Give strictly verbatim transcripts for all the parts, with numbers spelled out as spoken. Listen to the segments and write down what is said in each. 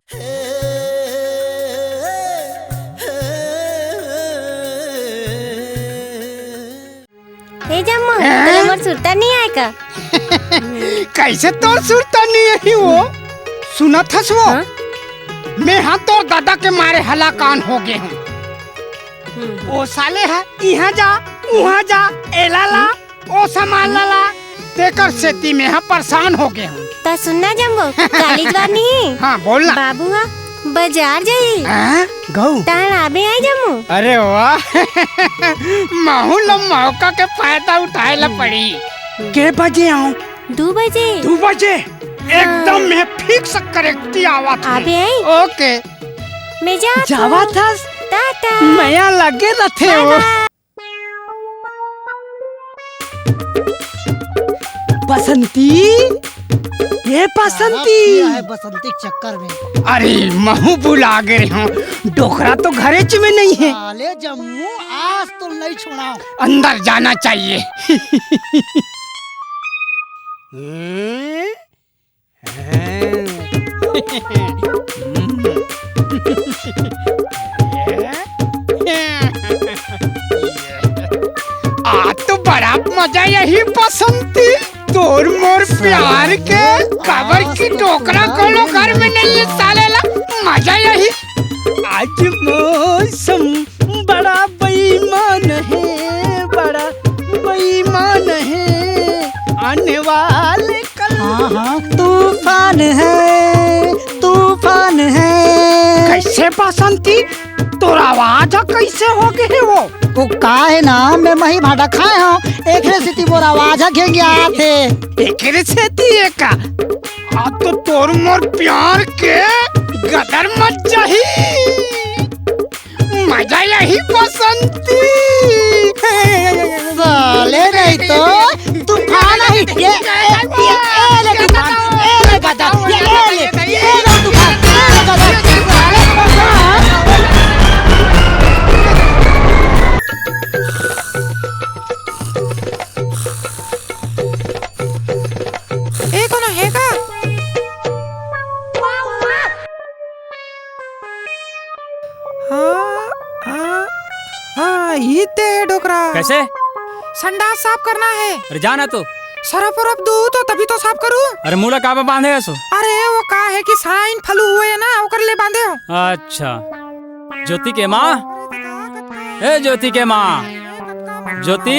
ए जम्मू, हैं? तोला मोर सुरता नइ आय का? कइसे तोर सुरता नइ आही वो? सुनत हस वो? हाँ? मैं हा तोर ददा के मारे हलाकान हो गे हूँ। हम्म। ओ साले हा इहाँ जा, उहाँ जा, एला ला, ओ सामान ला ला, तेकर सेती मैं हा परेशान हो गे हूँ। त सुन ना जम्मू, काली जवानी। हाँ, बोल ना। बाबू हा बजार जाही। हाँ? गऊ। तहन आबे आय जम्मू। अरे वाह। महू ला मौका के फायदा उठाए ला पड़ी। के बजे आऊं? दू बजे। दू बजे? हाँ। एकदम मैं fix correct आवत हूँ। आबे आय। OK। मैं जात हूँ। जावत हस? टाटा। मया लगे रथे वो। बाय बाय। बसंती, ए बसंती। साला पिया है बसंती के चक्कर में। अरे, महू भुला गे हूँ, डोकरा तो घरेच में नइ हे। साले जम्मू, आज तो नइ छोड़ांव। अंदर जाना चाहिए। हम्म? आज तो बड़ा मजा आही बसंती, तोर मोर प्यार के, काबर कि डोकरा कोनो घर में नइ हे साले ला, मजा आही। आज मौसम बड़ा बेईमान हे, बड़ा बेईमान हे। आने वाले कल हाँ, हाँ, तूफान हे, तूफान हे। कइसे बसंती? तोर आवाज ह कइसे हो गे हे वो? वो का हे ना, मैं मही भाटा खाए हूँ, एकरे सेती मोर आवाज ह घेंघियात हे। एकरे सेती ए का? आ तो तोर मोर प्यार के गदर मच जाही। मजा आही बसंती। साले नहीं तो तूफान आही। ये, ये, ये, ये ले तूफान, ये ले गदर, ये, ये ले, ये ले तूफान, ये ले गदर। ए, कोनो हे का? हाँ, हाँ, हाँ, ई ते हे डोकरा। कइसे? संडास साफ करना हे। अरे जा ना तो। सरफ उरफ दू तो तभी तो साफ करूँ। अरे मुँह ला काबर बांधे हस? अरे वो का हे कि swine flu हुए हे ना, ओकर ले बांधे हूँ। अच्छा। ज्योति के माँ, ए ज्योति के माँ, ज्योति,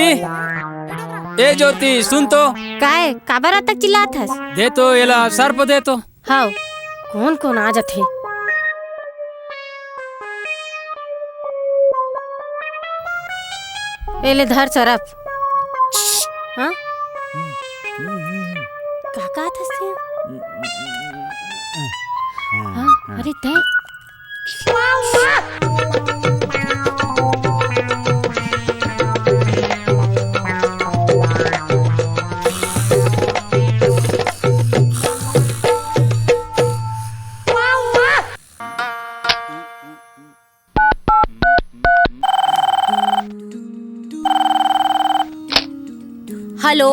ए ज्योति, सुन तो। काय? काबर अतक चिल्लात हस? दे तो, एला सर्फ दे तो। हव, कोन कोन आ जथे? ए ले धर सरफ। हाँ? का कहत हस ते? हाँ, अरे तैं। हेलो।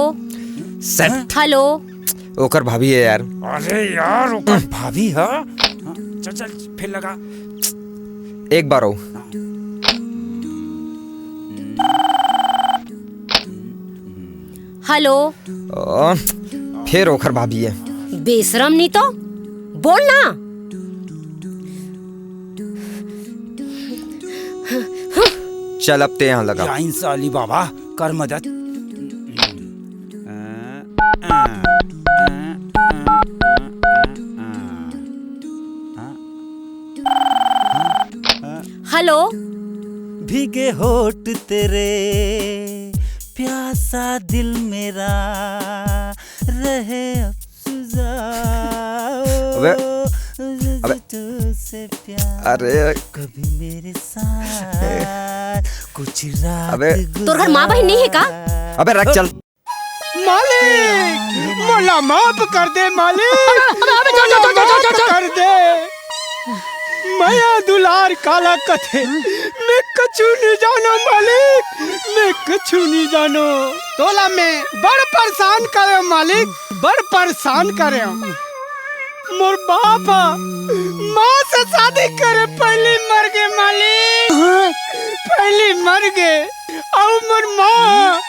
सेट। हेलो। ओकर भाभी हे यार। अरे यार, ओकर भाभी ह। चल, चल, फिर लगा। एक बार अउ। हेलो। अ, फेर ओखर भाभी हे। बेशरम नी तो, बोल ना। चल, अब ते यहाँ लगा। या इन साली बाबा, कर मदद। हेलो। भीगे होठ तेरे, प्यासा दिल मेरा, रहे अब सुजाओ। अबे, अबे। तुझसे प्यार अरे। कभी मेरे साथ कुछ रात अबे। तोर घर माँ बहिन नइ हे का? अबे रख, चल। मालिक, मोला माफ कर दे मालिक, अबे, अबे, अबे, मोला माफ कर दे। मया दुलार काला कथे, मैं कछु नहीं जानो मालिक, मैं कछु नहीं जानो। तोला मैं बड़ परेशान करे मालिक, बड़ परेशान करे। मोर बाप ह माँ से शादी करे पहिली मर गे मालिक। हाँ। पहिली मर गे, अउ मोर माँ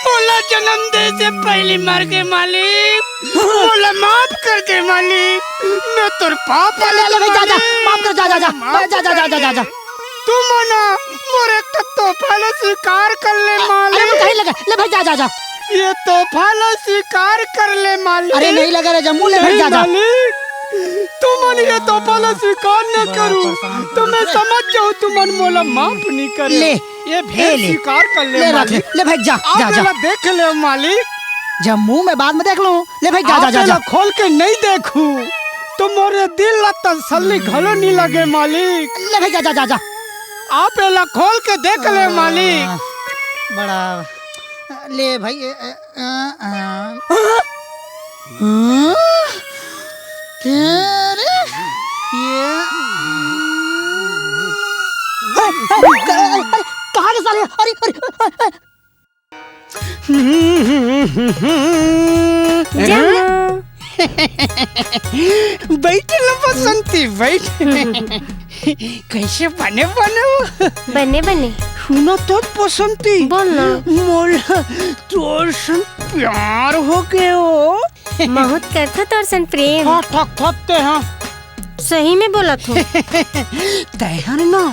मोला जन्म दे से पहिली मर गे मालिक। हाँ। मोला माफ कर दे मालिक, मैं तोर पाप ले, ले, ले, जा, जा, माफ कर, जा, जा, जा, जा, जा, जा, जा, जा। तुमन मोर एक ठो तोहफा ला स्वीकार कर ले मालिक। अरे, कहीं लगे, ले भाई, जा, जा, जा। ये तोहफा ला स्वीकार कर ले मालिक। अरे, नहीं लगे रे जम्मू, ले भाई, जा, जा। मालिक, तुमन ये तोहफा ला स्वीकार न करू, तो मैं समझ जाऊँ तुमन मोला माफ नहीं करे। ले, ये भेंट ले। स्वीकार कर ले ले, रख ले, मालिक। ले भाई, जा, आप जा, जा। एला देख ले मालिक। जम्मू मैं बाद में देख लूँ। ले भाई, जा, जा, आप जा, जा। एला खोल के नहीं देखू, तो मोरे दिल ला तसल्ली घलो नहीं लगे मालिक। ले भाई, जा, जा, जा, जा। आप एला खोल के देख ले मालिक। बड़ा, ले भाई, ए, ए, अ, अ। हाँ? तेरे, ये, अरे, अरे, अरे, कहाँ के साले? अरे, अरे, अरे, अरे। जम्मू। बैठ ना बसंती, बैठ। कैसे बने बने हो? बने, बने। सुनो तो बसंती। बोल ना। मोला तोर संग प्यार हो गए हो। महूँ त करथों तोर संग प्रेम। हाँ, ठक ठक ते हाँ। सही में बोलत हों। तैं हर ना,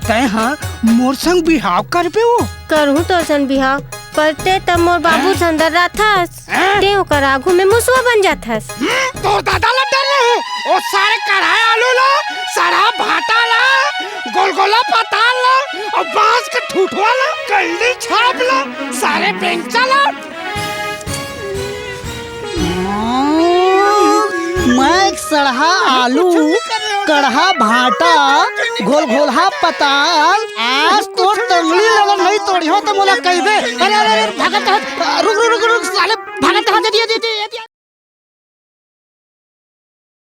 तैं हर मोर संग बिहाव करबे वो। करहूँ तोर संग बिहाव, पर तें तब मोर बाबू संग डर्राथस। हैं? तें ओकर आगू में मुसवा बन जाथस। हम्म, तोर दादा ला डर्राहूँ, ओ सारे कढ़ाई आलू ला, सड़हा भांटा ला, गोलगोला पताल ला, अउ बांस के ठुठवा ला, कल्ली छाप ला, सारे बेंगचा ला। मैं सड़हा आलू, कड़हा भांटा, घोलघोलहा पताल, आज तोर टंगड़ी ला नहीं तोड़िहों त मोला कहिबे। अरे, अरे, अरे, भागत कहाँ? रुक, रुक, रुक, रुक, साले, भागत कहाँ? दे दिया, दे दिया, दे दिया।